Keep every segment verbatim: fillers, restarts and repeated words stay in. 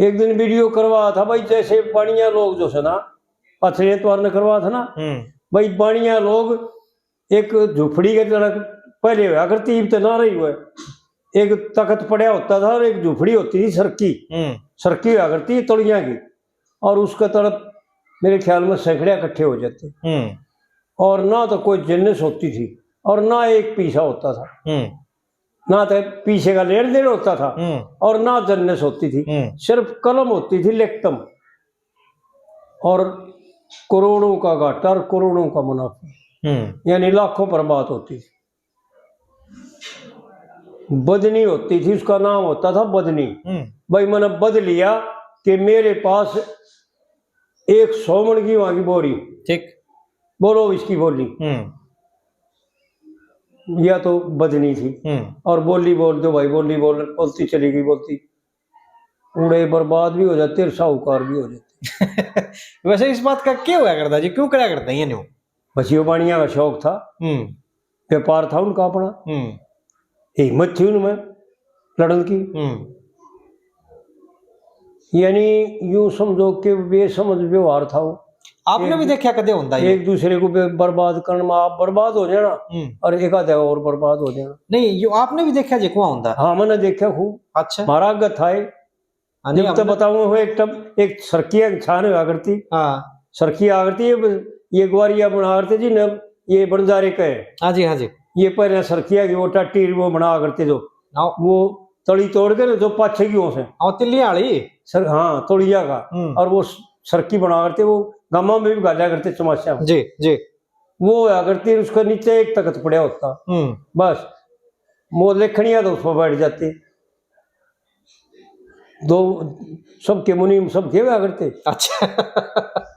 एक दिन वीडियो करवा था भाई, जैसे बाणिया लोग जो है ना, पछले एतवार ने करवा था ना, हम्म। भाई बाणिया लोग एक झुपड़ी के तरह पहले होया करती, इब तो ना रही हुए। एक तख्त पड़ा होता था और एक झुपड़ी होती थी सरकी, हम्म। सरकी होया करती तलियां की, और उसके तरफ मेरे ख्याल में सैकड़े इकट्ठे हो जाते। हम्म। और ना तो कोई जिन्नस होती थी और ना एक पीसा होता था। हम्म। ना तो पीसे का लेन देन होता था हम्म। और ना जिन्नस होती थी। हम्म। सिर्फ कलम होती थी, लिखतम, और करोड़ों का घाटा और करोड़ों का मुनाफा, हम्म। यानी लाखों पर बात होती थी। बदनी होती थी, उसका नाम होता था बदनी। हम्म। भाई, मैंने बद लिया कि मेरे पास एक सौ मण की वहां की बोरी, ठीक। बोलो इसकी बोली। हम्म। या तो बदनी थी। हम्म। और बोली बोल दो भाई, बोली बोल, बोलती चली गई, बोलती, उड़े बर्बाद भी हो जाते और साहूकार भी हो जाते। वैसे इस बात का क्या होया करता जी, क्यों करा करता ये न्यू? बस यो बाणिया का शौक था, हम्म। व्यापार था उनका अपना। हम्म। हिम्मत थी उनमें लड़न की। हम्म। यानी यूं समझो कि बेसमझ व्यवहार था वो। आपने एक भी दू-, देखा कदे होंदा ये? एक दूसरे को बे-, बर्बाद करने में आप बर्बाद हो जाना हम्म। और एक आधा और बर्बाद हो जाना। नहीं, यो आपने भी देखा जे कुआं होंदा? हाँ, मैंने देखा खूब। अच्छा। म्हारा आगे था ये। हाँ, नहीं, जब तो हमने बताऊं हो, एक टब, एक सरकिया की छान हुआ करती। हाँ। सरकिया आ करती, ये, ये ग्वारिया बना करते जी न, ये बंजारे का है। हाँ जी, हाँ जी। ये पहले सरकिया की वो टाटी वो बना करते जो, हाँ। वो तली तोड़ के ना जो पाछे की हो से। हाँ, तिल्ली वाली। सर, हाँ, तोड़िया का। हम्म। और वो स-, सरकी बना करते, वो गामा में भी घाला करते चमाशा में। जी, जी। वो होया करती, उसके नीचे एक तख्त पड़ा होता। हम्म। बस, वो लेखनिया तो उस पर बैठ जाते। दो, सबके मुनीम सबके होया करते। अच्छा।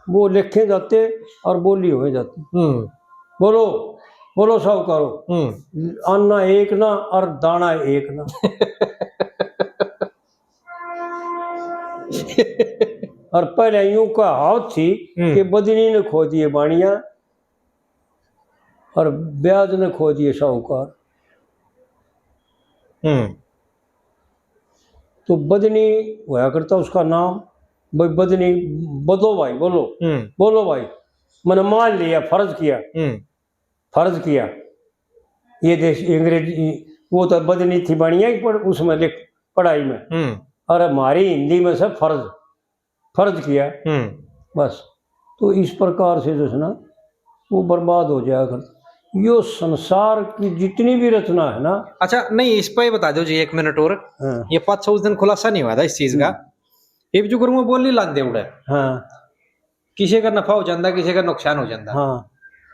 वो लिखे जाते और बोली हुए जाती। हम्म। बोलो, बोलो साहूकारो। हम्म। आना एक ना और दाना एक ना। और पहले यूं कहावत थी हम्म। कि बदनी ने खो दिए बाणिया और ब्याज ने खो दिए साहूकार। हम्म। तो बदनी होया करता उसका नाम, भाई बदनी, बदो भाई, बोलो, हम्म। बोलो भाई, मैंने मान लिया, फर्ज किया, हम्म। फर्ज किया। ये देश अंग्रेजी, वो तो बदनी थी बाणिया ही पढ़, उसमें लिख, पढ़ाई में। हम्म। और हमारी हिंदी में से फर्ज, फर्ज किया। हम्म। बस, तो इस प्रकार से जो है ना, वो बर्बाद हो जाया करता। यो संसार की जितनी भी रचना है ना। अच्छा, नहीं, इस पे ही बता दो जी, एक मिनट और। हाँ। ये पाछा उस दिन खुलासा नहीं हुआ था इस चीज का। हम्म। इब जो करूँ, वो बोली लांदे उड़े। हाँ। किसी का नफा हो जाता, किसी का नुकसान हो जाता। हाँ।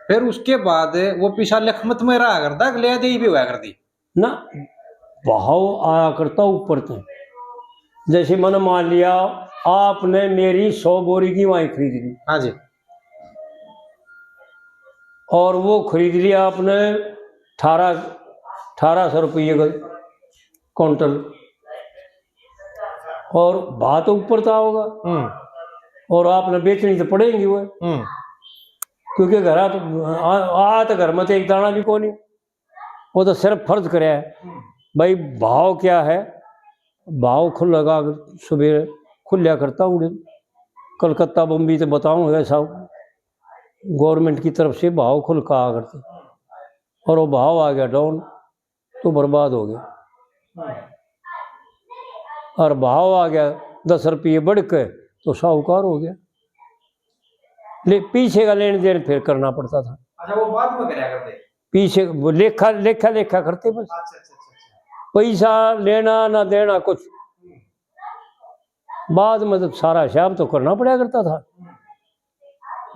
फिर उसके बाद वो पीसा लखमत में रहा करता, अगले दे भी हुआ करती। ना, भाव आया करता ऊपर तक। जैसे मैंने मान लिया, आपने मेरी सौ बोरी की वाइन खरीद ली। हाँ जी। और वो खरीद लिया आपने अठारह, अठारह सौ रुपये का कुंटल, और भाव तो ऊपर था होगा। हम्म। और आपने बेचनी तो पड़ेगी वो, हम्म। क्योंकि घर आ तो, आ, आ तो घर में तो एक दाना भी कोनी। वो तो सिर्फ फर्ज करया है। भाई, भाव क्या है? भाव खुलेगा, सुबह खुल्या करता उड़े। कलकत्ता, बम्बई तो बताऊं, ऐसा गवर्नमेंट की तरफ से भाव खुल का आ करते। और वो भाव आ गया डाउन, तो बर्बाद हो गया। और भाव आ गया दस रुपये बढ़ के, तो साहूकार हो गया। ले, पीछे का लेन देन फिर करना पड़ता था। अच्छा, वो बाद में करया करते? पीछे वो लेखा, लेखा, लेखा करते बस। अच्छा, अच्छा, अच्छा, अच्छा। पैसा लेना ना देना कुछ। बाद में तो सारा हिसाब तो करना पड़ा करता था।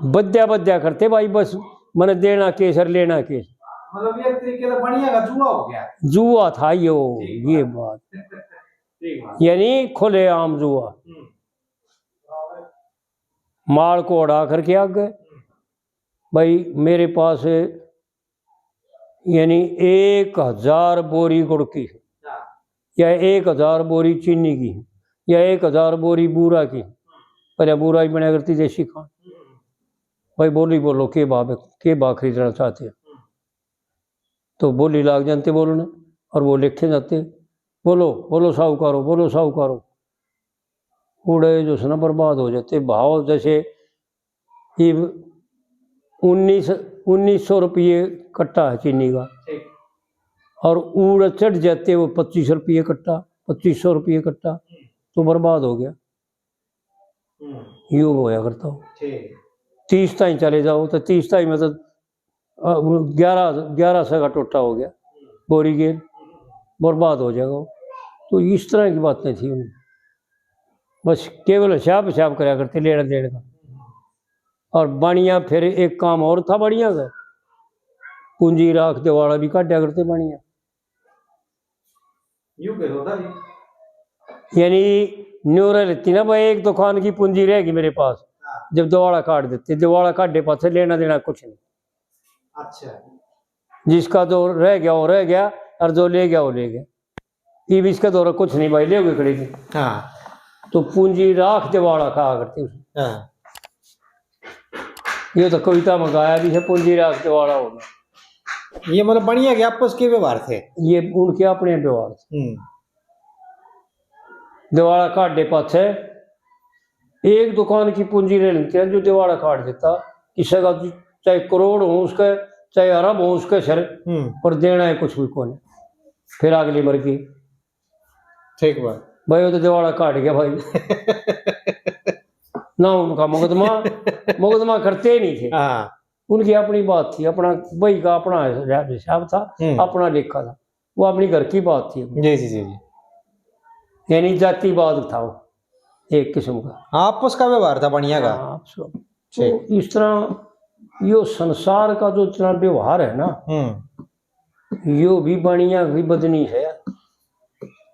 बद्या बद्या करते भाई, बस मैंने देना के सर, लेना के। मतलब, ये तरीके से बनिया का जुआ हो गया। जुआ था यो, ठीक ये बात। बात। ठीक बात। यानी खुलेआम जुआ। हम्म। माल को अड़ा करके आ गए। भाई, मेरे पास यानी एक हजार बोरी गुड़ की, हाँ। या एक हजार बोरी चीनी की, या एक हजार बोरी बूरा की। पहले बूरा ही बनया करती देसी खांड। हम्म। भाई, बोली बोलो, के भाव, के भाव खरीदना चाहते हो? हम्म। तो बोली लाग जाते बोलने, और वो लिखे जाते, बोलो, बोलो साहूकारो, बोलो साहूकारो। उड़े जो है ना बर्बाद हो जाते। भाव जैसे इब उन्नीस, उन्नीस सौ रुपये कट्टा है चीनी का, ठीक। और उड़ चढ़ जाते वो पच्चीस रुपये कट्टा, पच्चीस सौ रुपये कट्टा, हम्म। तो बर्बाद हो गया। हम्म। यूं होया करता हो। ठीक। तीस ताई चले जाओ तो तीस ताई में तो, अ, ग्यारह, ग्यारह सौ का टोटा हो गया, बोरी गेल, बर्बाद हो जाएगा वो। तो इस तरह की बातें थी उनमें। बस केवल हिसाब, हिसाब करया करते लेना देना का। और बाणिया फिर एक काम और था बाणिया का, पूंजी राख दिवाला भी काटा करते बाणिया। यूं कह होता जी। यानी न्यू रह लेती ना भाई, एक दुकान की पूंजी रहेगी मेरे पास, हाँ। जब दिवाला काट देते, दिवाला काटे पाछे लेना देना कुछ नहीं। अच्छा। जिसका जो रह गया वो रह गया, और जो ले गया वो ले गया। इब इसके दौरे कुछ नहीं भाई, ले हुए खड़े थे। हाँ। तो पूंजी राख दिवाला कहा करते उसे। हाँ। ये तो कविता में गाया भी है, पूंजी राख दिवाला होगा। ये मतलब बाणिया के आपस के व्यवहार थे। ये उनके अपने व्यवहार थे। हम्म। दिवाला काटे पाछे एक दुकान की पूंजी ले लेते हैं, जो दिवाला काट देता, किसी का चाहे करोड़ हो उसके, चाहे अरब हो उसके सर, हम्म। पर देना है कुछ भी कौन। फिर अगली मर गई। ठीक बात। भाई, वो तो दिवाला काट गया भाई। ना उनका मुकदमा, मुकदमा करते ही नहीं थे। हाँ। उनकी अपनी बात थी, अपना भाई का अपना हिसाब था, हम्म। अपना लेखा था, वो अपनी घर की बात थी। जी, जी, जी, जी। यानी जातिवाद था वो एक किस्म का। हाँ, आपस का व्यवहार था बाणिया का। हाँ, आपस का। ठीक। तो इस तरह यो संसार का जो इतना व्यवहार है ना, हम्म। यो भी बाणिया की बदनी है।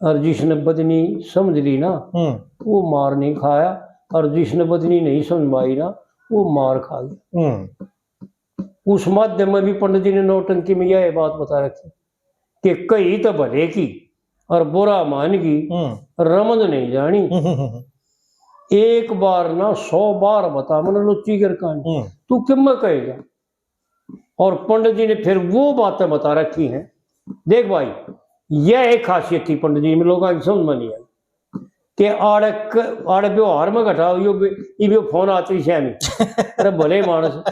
और जिसने बदनी समझ ली ना, हम्म। वो मार नहीं खाया, और जिसने बदनी नहीं समझ पाई ना, वो मार खा गया। हम्म। उस माध्यम में भी पंडित जी ने नौटंकी में यह बात बता रखी कि कही तो भले की और बुरा मान की, हम्म। रमज नहीं जानी। हम्म, हम्म, हम्म। एक बार ना सौ बार बता मन लुच्ची कर कहानी। हम्म। तू किम में कहेगा? और पंडित जी ने फिर वो बातें बता रखी हैं। देख भाई, यह एक खासियत थी पंडित जी में, लोगों की समझ में नहीं आई कि आड़े क-, आड़े व्यवहार में घटाओ, यो भी, इब यो फोन आती श्यामी। अरे भले मानस।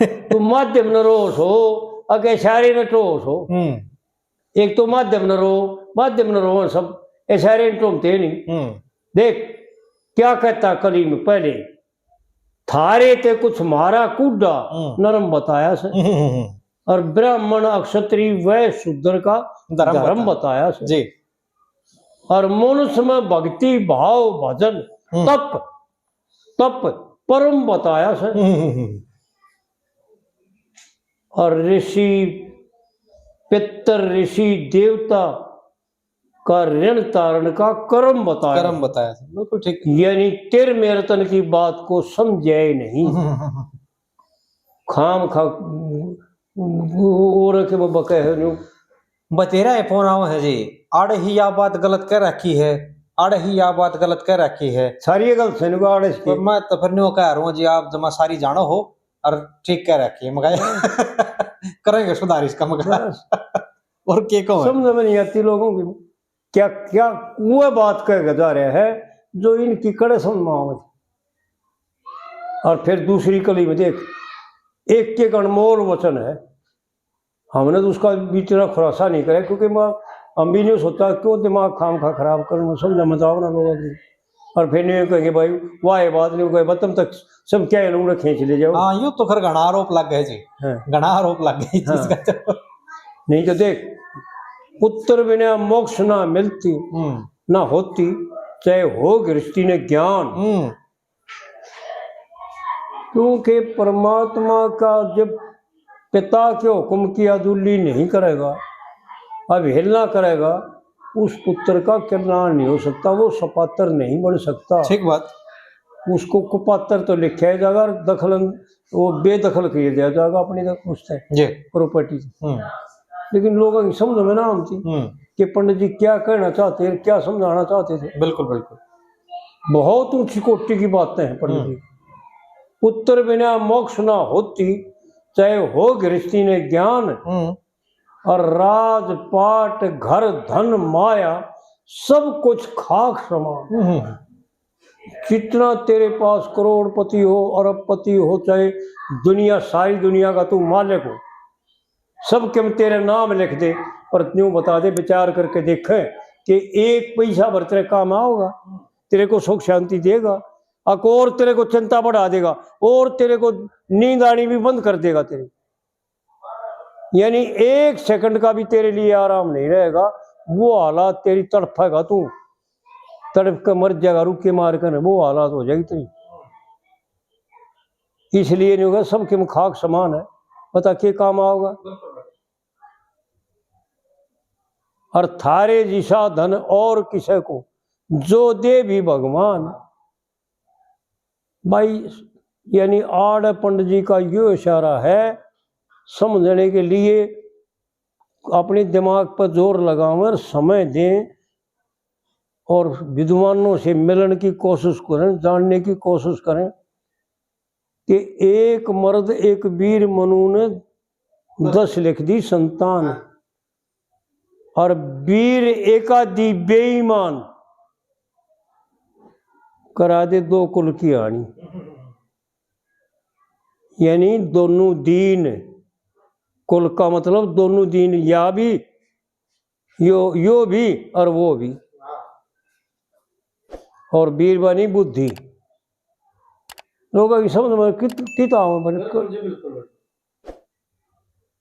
तू माध्यम न रोस हो, अगे सारे न टोस हो। हम्म। एक तो माध्यम न रो, माध्यम न रो सब, ए सारे न टोमते नहीं। हम्म। देख, क्या कहता कली में पहले, थारे ते कुछ मारा कूड़ा हम्म। नरम बताया से। हम्म, हम्म, हम्म। और ब्राह्मण अक्षत्री वह शूद्र का धर्म धर्म बता-, बताया से। जी। और मनुष्य में भक्ति भाव भजन हम्म। तप, तप परम बताया से। हम्म, हम्म, हम्म। और ऋषि, पितर ऋषि देवता का ऋण तारण का कर्म बताया। कर्म बताया था, बिल्कुल ठीक। यानी तेरहवें रत्न की बात को समझा ही नहीं। खाम खा और के वो बके है न्यू। बतेरा है फोन आओ है जी, आड़े ही या बात गलत कह रखी है, आड़े ही या बात गलत कह रखी है। सारी ये गलत है न्यू, आड़े इसकी। पर मैं तो फिर न्यू कह रहा हूँ जी, आप जमा सारी जानो हो और ठीक कह रखी है, मगर करेंगे सुधार इसका, मगर बस। और के कहो है? समझ में नहीं आती लोगों की, क्या, क्या वो बात कह के जा रहे हैं जो इनकी कड़े समझ में आवे। और फिर दूसरी कली में देख, एक एक अनमोल वचन है, हमने तो उसका भी इतना खुलासा नहीं करा, क्योंकि मैं, हम भी नहीं सोचा क्यों दिमाग खाम खा खराब करूँ, समझ में तो आओ ना लोगों की। और फिर नहीं कहेंगे भाई, वाह, ये बात नहीं कहे, तुम तक सब क्या है, उन्हें खींच ले जाओ। हाँ, यूं तो फिर घना आरोप लग गए जी। हाँ। घना आरोप लग गए हाँ। इसका तो। नहीं तो देख, पुत्र बिना मोक्ष ना मिलती, हम्म। ना होती, चाहे हो गृहस्थी ने ज्ञान। हम्म। क्योंकि परमात्मा का जब पिता के हुक्म की अदुल्ली नहीं करेगा, अवहेलना करेगा, उस पुत्र का कल्याण नहीं हो सकता, वो सपात्र नहीं बन सकता। ठीक बात। उसको कुपात्र तो लिखा जाएगा और दखल, वो बेदखल किया जाएगा अपनी उससे जी। प्रॉपर्टी से। हम्म। लेकिन लोगों की समझ में ना आती हम्म। कि पंडित जी क्या कहना चाहते हैं, क्या समझाना चाहते थे। बिल्कुल, बिल्कुल। बहुत ऊंची कोटि की बातें हैं पंडित जी। हम्म। पुत्र बिना मोक्ष ना होती, चाहे हो गृहस्थी ने ज्ञान। हम्म। और राजपाट घर धन माया, सब कुछ खाक समान। हम्म। जितना तेरे पास करोड़पति हो, अरबपति हो, चाहे दुनिया, सारी दुनिया का तू मालिक हो, सब के तेरे नाम लिख दे, पर न्यू बता दे, विचार करके देखें कि एक पैसा भर तेरे काम आओगा, तेरे को सुख शांति देगा, अक और तेरे को चिंता बढ़ा देगा, और तेरे को नींद आनी भी बंद कर देगा तेरी। यानी एक सेकंड का भी तेरे लिए आराम नहीं रहेगा। वो हालात तेरी तड़फेगा तू, तड़फ के मर जाएगा, रुके मार कर, वो हालात हो जाएगी तेरी। इसलिए नहीं होगा, सबके में खाक समान है, बता के काम आओगा। और थारे जिसा धन और किसे को जो दे भी भगवान। भाई, यानी आड़ पंडित जी का यो इशारा है समझने के लिए, अपने दिमाग पर जोर लगावें और समय दें, और विद्वानों से मिलन की कोशिश करें, जानने की कोशिश करें कि एक मर्द एक वीर मनु ने दस लिख दी संतान, और वीर एकाधी बेईमान करा दे दो कुल की हानि। यानी दोनों दीन, कुल का मतलब दोनों दीन, या भी, यो, यो भी और वो भी। और वीर बनी बुद्धि। लोगों की समझ में कित-, कित आवे बने। बिल्कुल जी, बिल्कुल।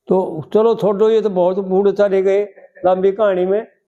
तो चलो छोड़ो, ये तो बहुत बूढ़े चले गए लंबी कहानी में।